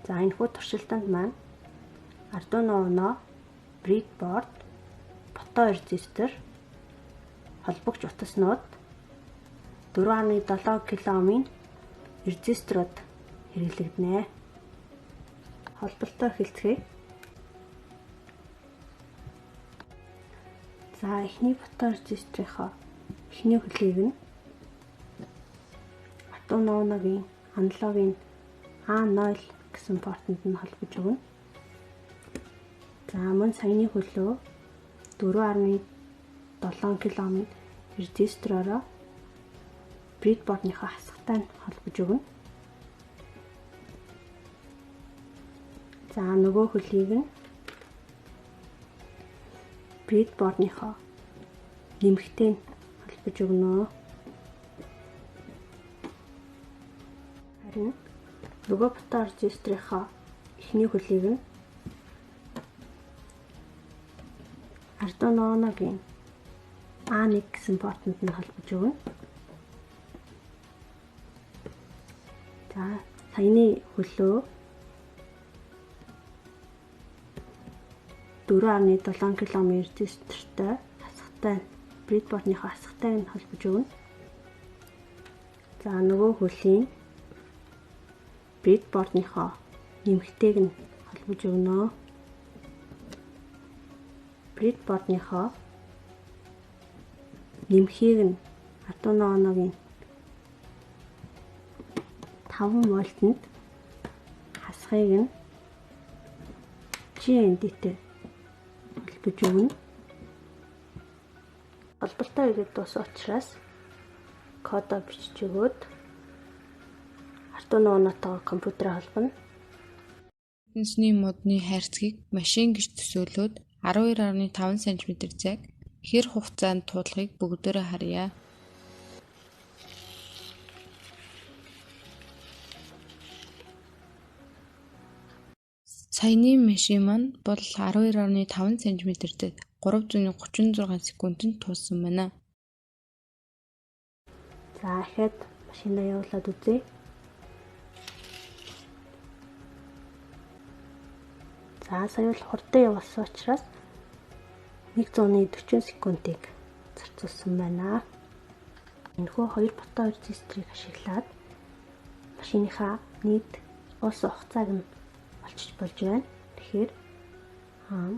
За энэхүү туршилтанд маань Arduino Uno, breadboard, фоторезистор, холбогч утаснууд, 4.7 кОм-ийн резисторууд хэрэглэгдэнэ. Холболтоо эхэлцгээе. За эхний фоторезисторынхоо эхний хөлийг нь Arduino Uno-гийн аналогийн A0 гэсэн портонд нь холбож өгнө. За мөн саяны хөлөө 4.7 кОм-ын резистороор breadboard-ныхоо хасахтай нь холбож өгнө. За нөгөө хөлийг нь breadboard-ныхоо нэмэгтэй нь холбож өгнө. Харин нөгөө фоторезисторынхоо эхний хөлийг нь Arduino Uno-гийн A1 гэсэн портонд нь холбож өгнө. За саяны хөлөө 4.7 кОм резистортой хасахтай breadboard-ныхоо хасахтай нь холбож өгнө. За нөгөө хөлийн breadboard-ныхоо нэмэгтэйг нь холбож өгнө. Breadboard-ныхоо нэмхийг нь Arduino Uno-гийн 5 вольтод хасахыг нь GND-тэй холбож өгнө. Холболтоо хийгээд дууссан учраас кодоо бичиж өгөөд Arduino Uno-тойгоо компьютерээ холбоно. Ертөнцийн модны хайрцгийг машин гэж төсөөлөөд 12.5 см зайг хэр хугацаанд туулахыг бүгдээрээ харъя. Саяны машин маань бол 12.5 см зайд 336 секундэд туулсан байна. За ахиад машинаа явуулаад үзье. За сая бол хурдан явуулсан учраас 140 секундыг зарцуулсан байна. Энэхүү хоёр фоторезисторыг ашиглаад машиныхаа нийт уулсан хугацааг нь олчиж болж байна. Тэгэхээр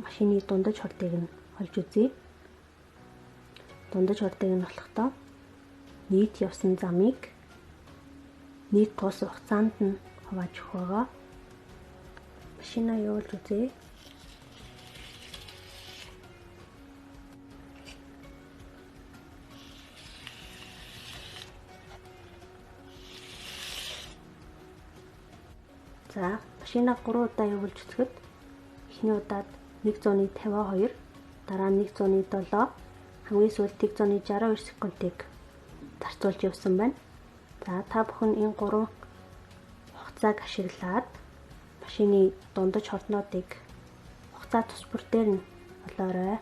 машины дундаж хурдыг нь олж үзье. Дундаж хурдыг нь олохдоо нийт явсан замыг нийт туулсан хугацаанд нь хувааж өгөх байгаа. Машинаа явуулж үзье. За машинаа 3 удаа явуулж үзэхэд эхний удаад 152, дараа нь 107, хамгийн сүүлд 162 секундыг зарцуулж явсан байна. За та бүхэн энэ 3 хугацааг ашиглаад машины дундаж хорднуудыг хугацаа тус бүр дээр нь олоорой.